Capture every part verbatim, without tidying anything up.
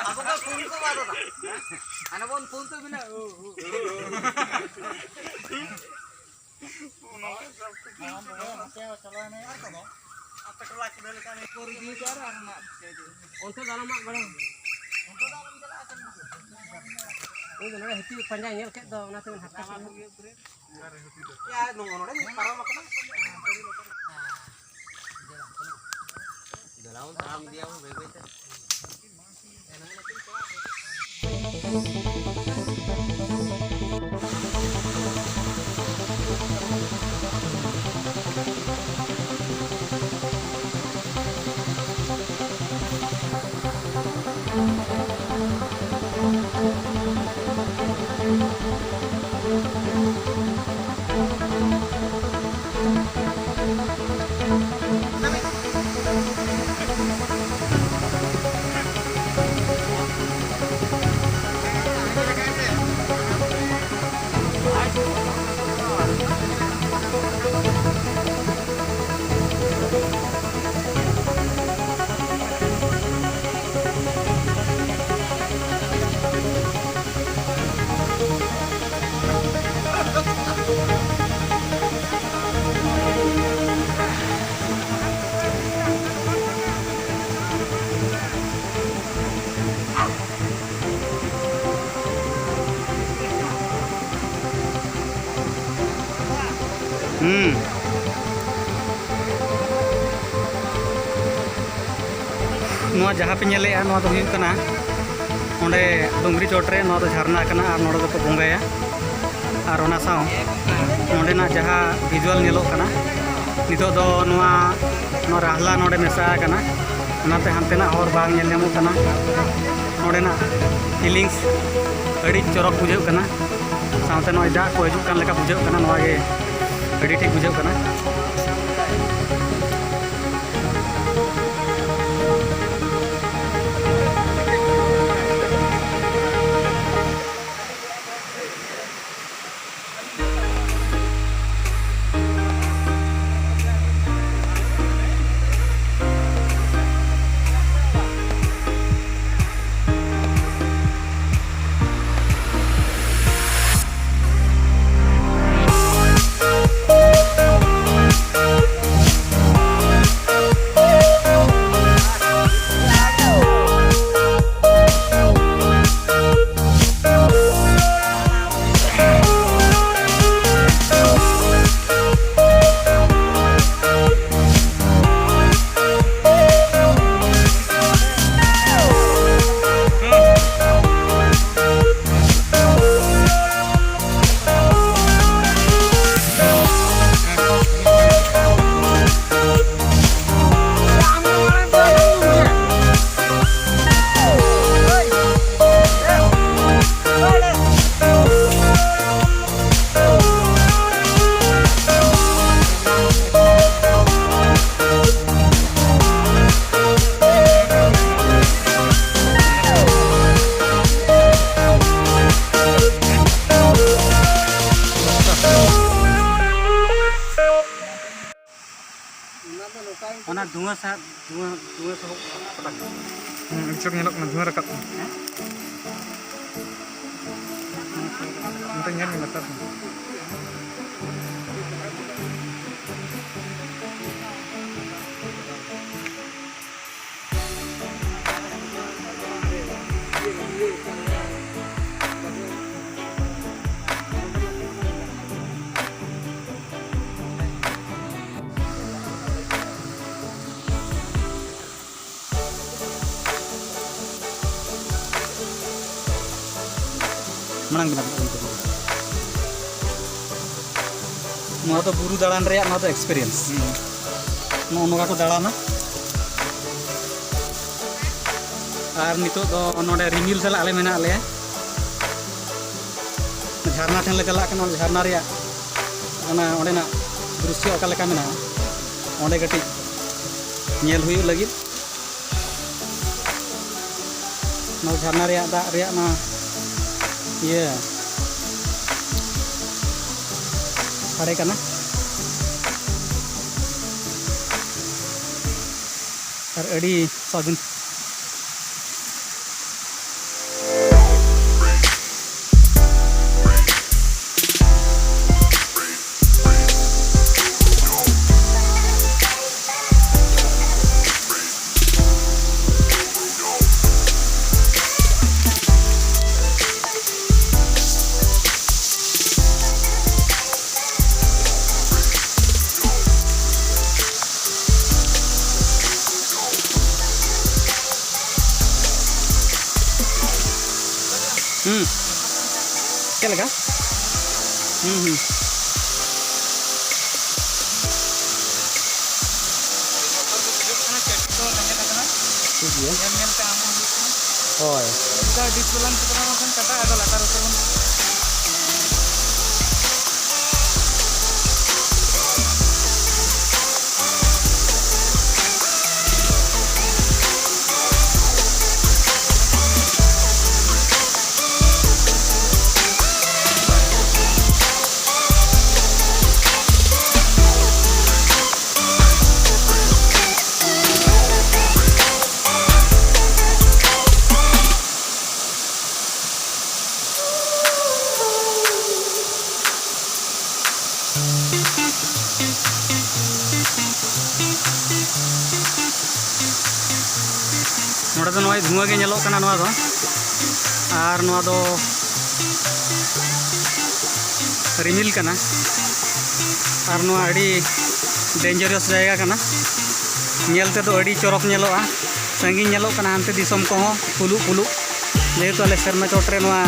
ᱟᱵᱚ ᱫᱚ ᱯᱷᱳᱱ ᱠᱚ ᱵᱟᱫ ᱫᱟ᱾ ᱦᱟᱱᱮ ᱵᱚᱱ ᱯᱷᱳᱱ ᱛᱮ ᱢᱮᱱᱟ, ᱳ, ᱳ, ᱳ᱾ ᱟᱯᱮ ᱴᱚᱞᱟ ᱠᱚᱫᱚ ᱞᱮᱠᱟ ᱱᱤᱭᱟᱹ ᱠᱚ ᱨᱤᱫᱤ ᱠᱚ ᱟᱨ ᱟᱨ ᱢᱟᱜ ᱚᱱᱛᱮ ᱫᱚ ᱟᱞᱚᱢ ᱢᱟᱜ ᱵᱟᱲᱟ᱾ ᱩᱱᱤ ᱫᱚ ᱱᱚᱰᱮ ᱦᱟᱹᱛᱤ ᱯᱟᱸᱡᱟᱭ ᱧᱮᱞ ᱠᱮᱫ ᱫᱚ, ᱚᱱᱟᱛᱮ ᱦᱟᱱᱛᱮ ᱥᱮᱫ᱾ ᱭᱟ, ᱱᱚᱜᱼᱚ ᱱᱚᱰᱮ ᱯᱟᱨᱚᱢ ᱟᱠᱟᱱᱟ᱾ ᱫᱮᱞᱟ ᱵᱚᱱ ᱛᱟᱲᱟᱢ ᱤᱫᱤᱭᱟ ᱵᱚᱱ ᱵᱟᱹᱭ ᱵᱟᱹᱭ ᱛᱮ᱾ ᱦᱩᱸ᱾ ᱱᱚᱣᱟ ᱡᱟᱦᱟᱸ ᱯᱮ ᱧᱮᱞᱮᱜᱼᱟ, ᱱᱚᱣᱟ ᱫᱚ ᱦᱩᱭᱩᱜ ᱠᱟᱱᱟ ᱚᱸᱰᱮ ᱰᱩᱝᱨᱤ ᱪᱚᱴ ᱨᱮ, ᱱᱚᱣᱟ ᱫᱚ ᱡᱷᱟᱨᱱᱟ ᱠᱟᱱᱟ ᱟᱨ ᱱᱚᱰᱮ ᱫᱚᱠᱚ ᱵᱚᱸᱜᱟᱭᱟ᱾ ᱟᱨ ᱚᱱᱟ ᱥᱟᱶ ᱱᱚᱰᱮᱱᱟᱜ ᱡᱟᱦᱟᱸ visual ᱧᱮᱞᱚᱜ ᱠᱟᱱᱟ, ᱱᱤᱛᱚᱜ ᱫᱚ ᱱᱚᱣᱟ, ᱱᱚᱣᱟ ᱨᱟᱦᱞᱟ ᱱᱚᱰᱮ ᱢᱮᱥᱟ ᱟᱠᱟᱱᱟ, ᱚᱱᱟᱛᱮ ᱦᱟᱱᱛᱮᱱᱟᱜ ᱦᱚᱨ ᱵᱟᱝ ᱧᱮᱞ ᱧᱟᱢᱚᱜ ᱠᱟᱱᱟ᱾ ᱱᱚᱰᱮᱱᱟᱜ feelings ᱟᱹᱰᱤ ᱪᱚᱨᱚᱠ ᱵᱩᱡᱷᱟᱹᱜ ᱠᱟᱱᱟ, ᱥᱟᱶᱛᱮ ᱱᱚᱜᱼᱚᱭ ᱫᱟᱜ ᱠᱚ ᱦᱤᱡᱩᱜ ᱠᱟᱱ ᱞᱮᱠᱟ ᱵᱩᱡᱷᱟᱹᱜ ᱠᱟᱱᱟ, ᱱᱚᱣᱟ ᱜᱮ ᱟᱹᱰᱤ ᱴᱷᱤᱠ ᱵᱩᱡᱷᱟᱹᱜ ᱠᱟᱱᱟ᱾ ᱫᱷᱩᱣᱟᱹ ᱥᱟᱦᱟᱜ, ᱫᱷᱩᱣᱟᱹ, ᱫᱷᱩᱣᱟᱹ ᱥᱚᱦᱚ ᱯᱟᱛᱟᱞ᱾ ᱦᱩᱸ, ᱟᱹᱰᱤ ᱪᱚᱨᱚᱠ ᱧᱮᱞᱚᱜ ᱠᱟᱱᱟ, ᱫᱷᱩᱣᱟᱹ ᱨᱟᱠᱟᱵ ᱠᱟᱱᱟ᱾ ᱦᱮᱸ? ᱚᱱᱛᱮ ᱧᱮᱞ ᱢᱮ ᱞᱟᱛᱟᱨ ᱥᱮᱱ᱾ ᱢᱟᱲᱟᱝ ᱵᱮᱱᱟᱣ ᱠᱟᱜ ᱠᱟᱱ ᱛᱟᱵᱚᱱᱟ᱾ ᱱᱚᱣᱟ ᱫᱚ ᱵᱩᱨᱩ ᱫᱟᱬᱟᱱ ᱨᱮᱭᱟᱜ, ᱱᱚᱣᱟ ᱫᱚ experience᱾ ᱦᱩᱸ᱾ ᱱᱚᱜᱼᱚ ᱱᱚᱝᱠᱟ ᱠᱚ ᱫᱟᱬᱟᱱᱟ᱾ ᱟᱨ ᱱᱤᱛᱚᱜ ᱫᱚ ᱱᱚᱰᱮ ᱨᱤᱢᱤᱞ ᱥᱟᱞᱟᱜ ᱟᱞᱮ ᱢᱮᱱᱟᱜ ᱞᱮᱭᱟ᱾ ᱡᱷᱟᱨᱱᱟ ᱴᱷᱮᱱ ᱞᱮ ᱪᱟᱞᱟᱜ ᱠᱟᱱᱟ, ᱡᱷᱟᱨᱱᱟ ᱨᱮᱭᱟᱜ ᱚᱱᱟ ᱚᱸᱰᱮᱱᱟᱜ ᱫᱨᱤᱥᱥᱚ ᱚᱠᱟ ᱞᱮᱠᱟ ᱢᱮᱱᱟᱜᱼᱟ, ᱚᱸᱰᱮ ᱠᱟᱹᱴᱤᱡ ᱧᱮᱞ ᱦᱩᱭᱩᱜ ᱞᱟᱹᱜᱤᱫ᱾ ᱱᱚᱣᱟ ᱡᱷᱟᱨᱱᱟ ᱨᱮᱭᱟᱜ ᱫᱟᱜ ᱨᱮᱭᱟᱜ ᱱᱚᱣᱟ ᱤᱭᱟᱹ ᱥᱟᱰᱮ ᱠᱟᱱᱟ᱾ ᱟᱨ ᱟᱹᱰᱤ ᱥᱟᱹᱜᱩᱱ᱾ ᱦᱩᱸ᱾ ᱪᱮᱫ ᱞᱮᱠᱟ? ᱦᱩᱸ, ᱦᱩᱸ᱾ ᱴᱷᱤᱠ ᱜᱮᱭᱟ᱾ ᱦᱳᱭ᱾ ᱱᱚᱣᱟ ᱜᱮ ᱧᱮᱞᱚᱜ ᱠᱟᱱᱟ ᱱᱚᱣᱟ ᱫᱚ᱾ ᱟᱨ ᱱᱚᱣᱟ ᱫᱚ ᱨᱤᱢᱤᱞ ᱠᱟᱱᱟ᱾ ᱟᱨ ᱱᱚᱣᱟ ᱟᱹᱰᱤ dangerous ᱡᱟᱭᱜᱟ ᱠᱟᱱᱟ᱾ ᱧᱮᱞ ᱛᱮᱫᱚ ᱟᱹᱰᱤ ᱪᱚᱨᱚᱠ ᱧᱮᱞᱚᱜᱼᱟ᱾ ᱥᱟᱺᱜᱤᱧ ᱧᱮᱞᱚᱜ ᱠᱟᱱᱟ ᱦᱟᱱᱛᱮ ᱫᱤᱥᱚᱢ ᱠᱚᱦᱚᱸ ᱯᱩᱞᱩᱜ ᱯᱩᱞᱩᱜ᱾ ᱡᱮᱦᱮᱛᱩ ᱟᱞᱮ ᱥᱮᱨᱢᱟ ᱪᱚᱴ ᱨᱮ ᱱᱚᱣᱟ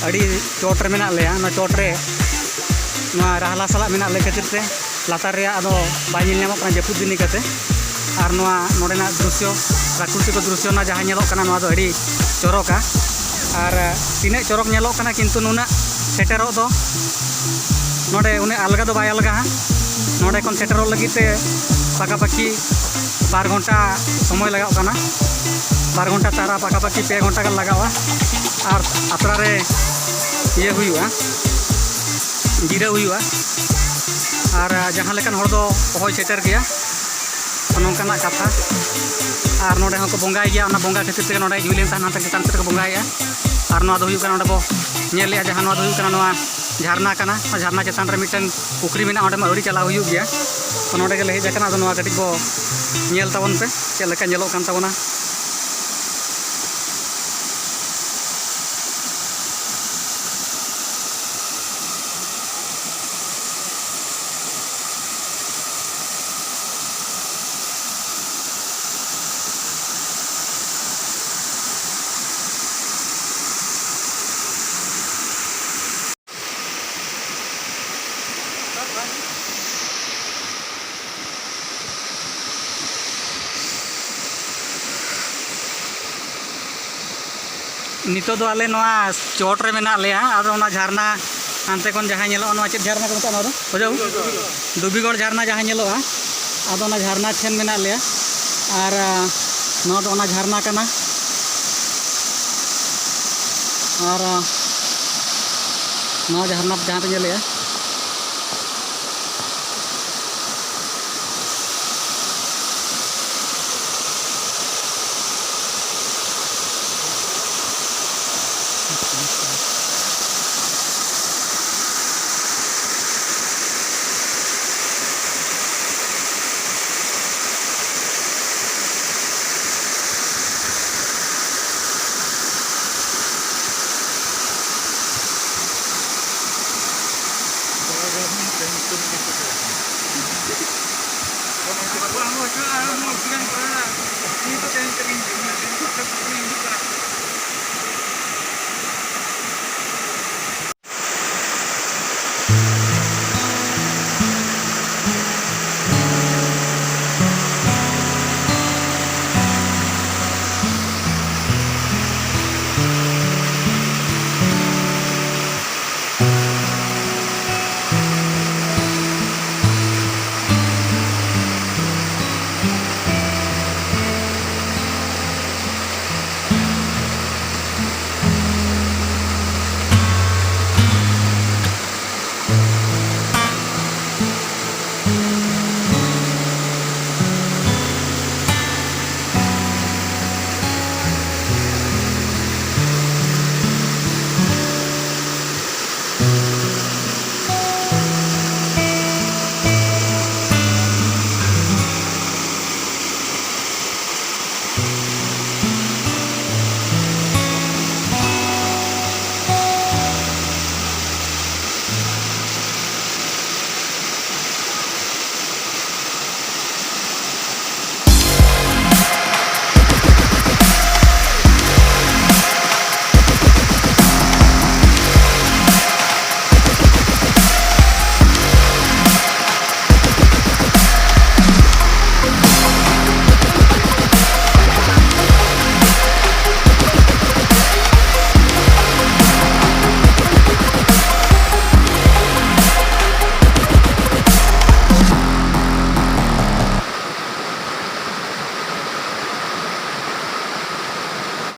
ᱟᱹᱰᱤ ᱪᱚᱴ ᱨᱮ ᱢᱮᱱᱟᱜ ᱞᱮᱭᱟ, ᱚᱱᱟ ᱪᱚᱴ ᱨᱮ ᱱᱚᱣᱟ ᱨᱟᱦᱞᱟ ᱥᱟᱞᱟᱜ ᱢᱮᱱᱟᱜ ᱞᱮ ᱠᱷᱟᱹᱛᱤᱨ ᱛᱮ ᱞᱟᱛᱟᱨ ᱨᱮᱭᱟᱜ ᱫᱚ ᱵᱟᱭ ᱧᱮᱞ ᱧᱟᱢᱚᱜ ᱠᱟᱱᱟ ᱡᱟᱹᱯᱩᱫ ᱫᱤᱱ ᱤᱠᱟᱹᱛᱮ᱾ ᱟᱨ ᱱᱚᱣᱟ ᱱᱚᱰᱮᱱᱟᱜ ᱫᱨᱤᱥᱥᱚ, ᱯᱨᱟᱠᱨᱤᱛᱤᱠ ᱫᱨᱤᱥᱥᱚ ᱨᱮᱱᱟᱜ ᱡᱟᱦᱟᱸ ᱧᱮᱞᱚᱜ ᱠᱟᱱᱟ, ᱱᱚᱣᱟ ᱫᱚ ᱟᱹᱰᱤ ᱪᱚᱨᱚᱠᱟ᱾ ᱟᱨ ᱛᱤᱱᱟᱹᱜ ᱪᱚᱨᱚᱠ ᱧᱮᱞᱚᱜ ᱠᱟᱱᱟ, ᱠᱤᱱᱛᱩ ᱱᱩᱱᱟᱹᱜ ᱥᱮᱴᱮᱨᱚᱜ ᱫᱚ ᱱᱚᱰᱮ ᱩᱱᱟᱹᱜ ᱟᱞᱜᱟ ᱫᱚ ᱵᱟᱭ ᱟᱞᱜᱟᱜᱼᱟ᱾ ᱱᱚᱰᱮ ᱠᱷᱚᱱ ᱥᱮᱴᱮᱨᱚᱜ ᱞᱟᱹᱜᱤᱫ ᱛᱮ ᱯᱟᱠᱟᱯᱟᱠᱤ ᱵᱟᱨ ᱜᱷᱚᱱᱴᱟ ᱥᱚᱢᱚᱭ ᱞᱟᱜᱟᱜ ᱠᱟᱱᱟ᱾ ᱵᱟᱨ ᱜᱷᱚᱱᱴᱟ ᱛᱟᱨᱟ ᱯᱟᱠᱟᱯᱟᱠᱤ ᱯᱮ ᱜᱷᱚᱱᱴᱟ ᱜᱟᱱ ᱞᱟᱜᱟᱜᱼᱟ᱾ ᱟᱨ ᱟᱛᱨᱟ ᱨᱮ ᱤᱭᱟᱹ ᱦᱩᱭᱩᱜᱼᱟ, ᱡᱤᱨᱟᱹᱣ ᱦᱩᱭᱩᱜᱼᱟ᱾ ᱟᱨ ᱡᱟᱦᱟᱸ ᱞᱮᱠᱟᱱ ᱦᱚᱲ ᱫᱚ ᱚᱦᱚᱭ ᱥᱮᱴᱮᱨ ᱜᱮᱭᱟ, ᱱᱚᱝᱠᱟᱱᱟᱜ ᱠᱟᱛᱷᱟ᱾ ᱟᱨ ᱱᱚᱰᱮ ᱦᱚᱸᱠᱚ ᱵᱚᱸᱜᱟᱭ ᱜᱮᱭᱟ, ᱚᱱᱟ ᱵᱚᱸᱜᱟ ᱠᱷᱟᱹᱛᱤᱨ ᱛᱮᱜᱮ ᱱᱚᱰᱮ ᱡᱩᱭ ᱞᱮᱱᱠᱷᱟᱱ ᱦᱟᱱᱛᱮ ᱪᱮᱛᱟᱱ ᱥᱮᱫ ᱨᱮᱠᱚ ᱵᱚᱸᱜᱟᱭᱮᱫᱼᱟ᱾ ᱟᱨ ᱱᱚᱣᱟ ᱫᱚ ᱦᱩᱭᱩᱜ ᱠᱟᱱᱟ, ᱱᱚᱰᱮ ᱵᱚ ᱧᱮᱞᱮᱫᱼᱟ ᱡᱟᱦᱟᱸ, ᱱᱚᱣᱟ ᱫᱚ ᱦᱩᱭᱩᱜ ᱠᱟᱱᱟ ᱱᱚᱣᱟ ᱡᱷᱟᱨᱱᱟ ᱠᱟᱱᱟ᱾ ᱚᱱᱟ ᱡᱷᱟᱨᱱᱟ ᱪᱮᱛᱟᱱ ᱨᱮ ᱢᱤᱫᱴᱮᱱ ᱯᱩᱠᱷᱨᱤ ᱢᱮᱱᱟᱜᱼᱟ, ᱚᱸᱰᱮ ᱢᱟ ᱟᱹᱣᱨᱤ ᱪᱟᱞᱟᱣ ᱦᱩᱭᱩᱜ ᱜᱮᱭᱟ᱾ ᱛᱚ ᱱᱚᱰᱮ ᱜᱮᱞᱮ ᱦᱮᱡ ᱟᱠᱟᱱᱟ᱾ ᱟᱫᱚ ᱱᱚᱣᱟ ᱠᱟᱹᱴᱤᱡ ᱵᱚ ᱧᱮᱞ ᱛᱟᱵᱚᱱ ᱯᱮ, ᱪᱮᱫ ᱞᱮᱠᱟ ᱧᱮᱞᱚᱜ ᱠᱟᱱ ᱛᱟᱵᱚᱱᱟ᱾ ᱱᱤᱛᱚᱜ ᱫᱚ ᱟᱞᱮ ᱱᱚᱣᱟ ᱪᱚᱴ ᱨᱮ ᱢᱮᱱᱟᱜ ᱞᱮᱭᱟ᱾ ᱟᱫᱚ ᱚᱱᱟ ᱡᱷᱟᱨᱱᱟ ᱦᱟᱱᱛᱮ ᱠᱷᱚᱱ ᱡᱟᱦᱟᱸ ᱧᱮᱞᱚᱜᱼᱟ, ᱱᱚᱣᱟ ᱪᱮᱫ ᱡᱷᱟᱨᱱᱟ ᱠᱚ ᱢᱮᱛᱟᱜᱼᱟ? ᱱᱚᱣᱟ ᱫᱚ ᱫᱩᱵᱤᱜᱚᱲ ᱡᱷᱟᱨᱱᱟ ᱡᱟᱦᱟᱸ ᱧᱮᱞᱚᱜᱼᱟ, ᱟᱫᱚ ᱚᱱᱟ ᱡᱷᱟᱨᱱᱟ ᱴᱷᱮᱱ ᱢᱮᱱᱟᱜ ᱞᱮᱭᱟ᱾ ᱟᱨ, ᱟ, ᱱᱚᱣᱟ ᱫᱚ ᱚᱱᱟ ᱡᱷᱟᱨᱱᱟ ᱠᱟᱱᱟ᱾ ᱟᱨ, ᱟ, ᱱᱚᱣᱟ ᱡᱷᱟᱨᱱᱟ ᱡᱟᱦᱟᱸ ᱯᱮ ᱧᱮᱞᱮᱜᱼᱟ, ᱟᱨ ᱩᱱᱤ ᱮᱠᱥᱤᱰᱮᱱᱴ ᱠᱚᱨᱟᱣ ᱮᱱᱟ, ᱩᱱᱤ ᱫᱚ ᱛᱮᱦᱮᱧ ᱛᱮᱜᱮᱧ ᱦᱤᱡᱩᱜ ᱠᱟᱱᱟ, ᱛᱮᱦᱮᱧ ᱥᱮᱛᱟᱜ ᱥᱮᱛᱟᱜ ᱤᱧ ᱦᱤᱡᱩᱜ ᱠᱟᱱᱟ᱾